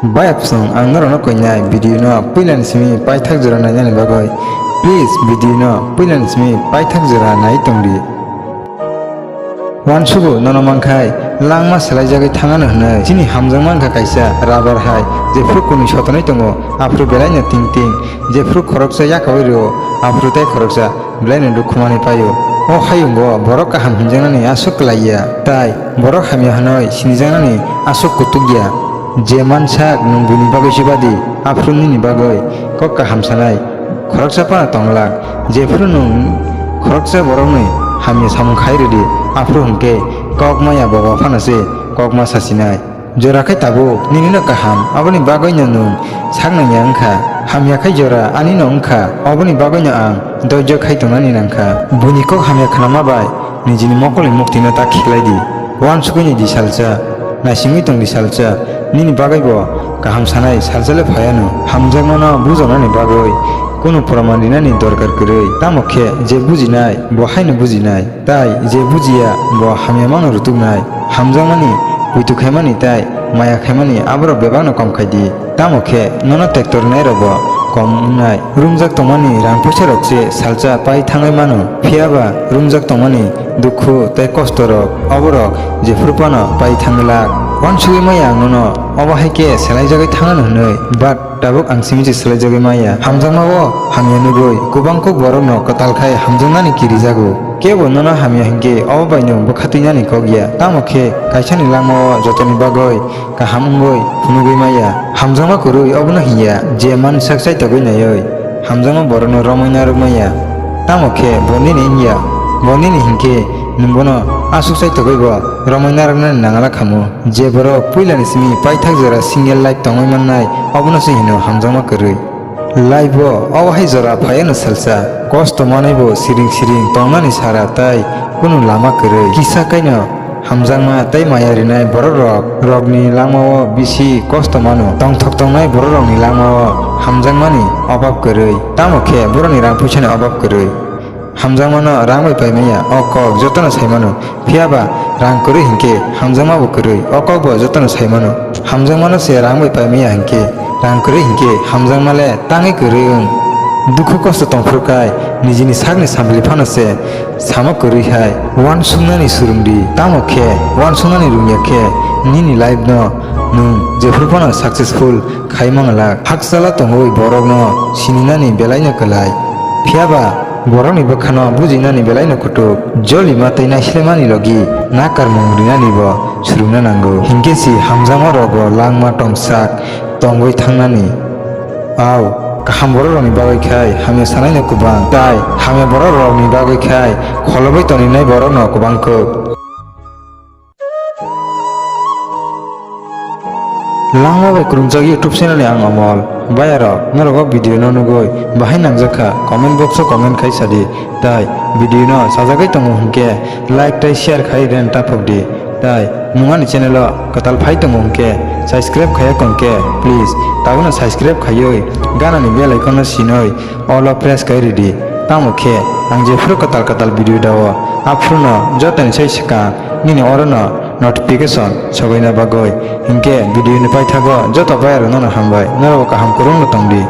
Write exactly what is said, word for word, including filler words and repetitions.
Bayapsong ang norokno koinai video no puilani simi paithak jora nainani bagwi. Please video no puilani simi paithak jora nai tongdi. Uansugo nono mankhai langma selaijagwi thangano hwnwi chini hamjakma wngkha kaisa rubber hai, jephru kwnwi sotonwi tongo aphuru belaino ting ting, jephru khoroksa yakaui rwo aphuru tei khoroksa belaino dukhu manwi paio. O hayungo borok kaham hinjaknani aswk klai ya, tai borok hamya hwnwi sinijaknani aswk kutuk ya. Je mansak nwng buini bagwi se badi, aphuru nini bagwi kok kaham sanai khoroksa phano tong glak. Jephuru nwng khoroksa borokni hamya samung khai rwdi, aphuru hwnkhe kok maya boba phano se kok ma sasinai. Jora khe tabuk nini no kaham, aboni bagwi no nwng sak nangya wngkha. Hamya khe jora ani no wngkha, oboni bagwi no ang doijo khai tongnani nangkha. Buini kok hamya khnama bai nijini mokolni mukti no ta khiklai di. Uansugwi nai di salsa, naisingwi tong di salsa, nini bagwi bo kaham sanai salsa le phaiya no. Hamjakma no bujaknani bagwi kunu proman rinani dorkar kwrwi, tamo khe je bujinai bo haino bujinai. Tai je bujiya bo hamya mano rutuknai, hamjakmani, poito khaimani tai maya khaimani aborok bebakno kom khai di. Tamo khe nono tektor rwnairokbo kom wngnai. Rumjak tongmani rang puisarok se salsa pai thangwi mano, phiyaba rumjak tongmani dukhu tei kostorok oborok jephru phano pai thangwi lak. Uansugwi maya ang nono, obo hai khe selaijagwi thangano hwnwi, but tabuk ang simi se selaijagwi maya. Hamjakma o hamya nugwi kwbang kuk borokno kwtal khai hamjaknani kirijago. Kebo nono hamya hinkhe obo baino bwkha twinani kok ya. Tamo khe kaisani langmao jotoni bagwi kaham wngwi phunugwi maya. Hamjakma kwrwi obono hinya je mansak chaitogwi naiwi hamjakma borokno romwi narwk maya. Tamo khe bo nini wngya, bo nini hinkhe nwng bono aswk chaitogwi bo romwi narwknani nangala khamu. Je borok puilani simi paithak jora single life tongwi mannai, obono se hino hamjakma kwrwi. Life o obo hai jora phaiano salsa, kosto manwi bo siring siring tongnani sara tai kunu lama kwrwi. Kisa kaino hamjakma tei maya rinai borok rok, rokni langmao bisi kosto mano. Tongthok tongnai borok rokni langmao hamjakmani obab kwrwi. Tamo khe borokni rang puisani obab kwrwi. Hamjakmano rang bai paimaya o kok jotono saimano, phiyaba rang kwrwi hinkhe hamjakma bo kwrwi o kok bo jotono saimano. Hamjakmano se rang bai paimaya hinkhe, rang kwrwi hinkhe hamjakma le tangwi kwrwi wng. Dukhu kosto tongphuru kai nijini sakni sampli phano se samo kwrwi hai uansuknani surungdi. Tamo khe uansuknani rungya khe nini life no nwng jephru phano successful khai manglak. Hakchala tongwi borokno sininani belaino kwlai. Phiyaba borokni bwkhano bujinani belaino kutuk. Jolima tei naislemani logi nakarmung rinani bo surungna nango. Hinkhe si hamjakma rogo langma tongsak tongwi thangnani. Au, kaham borok rokni bagwi khai hamya sanaino kwbang, tai hamya borok rokni bagwi khai kholobwi toninai borokno kwbang kuk. Langma bai kwrwngjak YouTube channel ni ang Amol. Bayarok, norok o video no nugwi bahai nangjak kha, comment box o comment khai sadi. Tai video no sajagwi tongo hwnkhe like tai share khai ren taphok di. Tai nwng ani channel o kwtal phai tongo hwnkhe subscribe khaiya tongkhe please tabukno subscribe khaiwi ganani bell icon no sinwi all o press khai ridi. Tamo khe ang jephuru kwtal kwtal video dao, aphuru no jotoni sai swkang nini oro no notification sobaina bagwi. Hinkhe video ni paithago joto bayarok no hambai, norok kaham kwrwng no tongdi.